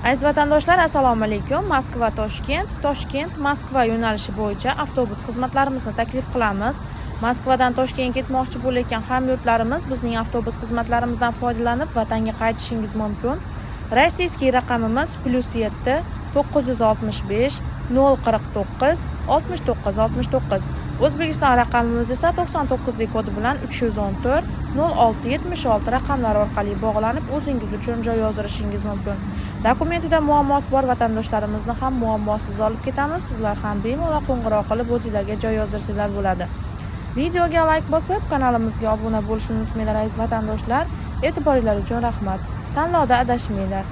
Aziz vatandoshlar, assalomu alaykum. Moskva Toshkent, Toshkent Moskva yo'nalishi bo'yicha avtobus xizmatlarimizni taklif qilamiz. Moskvadan Toshkentga ketmoqchi bo'layotgan hamyurtlarimiz bizning avtobus xizmatlarimizdan foydalanib, vatanga qaytishingiz mumkin. Российский raqamimiz +7 965 049 69 69. O'zbekiston raqamimiz esa 99 lik kodi bilan 314 06 76 raqamlari orqali bog'lanib, o'zingiz uchun joy yozdirishingiz mumkin. Dokumentida muammosi bor vatandoshlarimizni ham muammosiz olib ketamiz. Sizlar ham bemalol qo'ng'iroq qilib, o'zinglarga joy yozdirsanglar bo'ladi. Videoga layk bosib, kanalimizga obuna bo'lishni unutmanglar, aziz vatandoshlar. E'tiboringlar uchun rahmat. Tanlovda adashmanglar.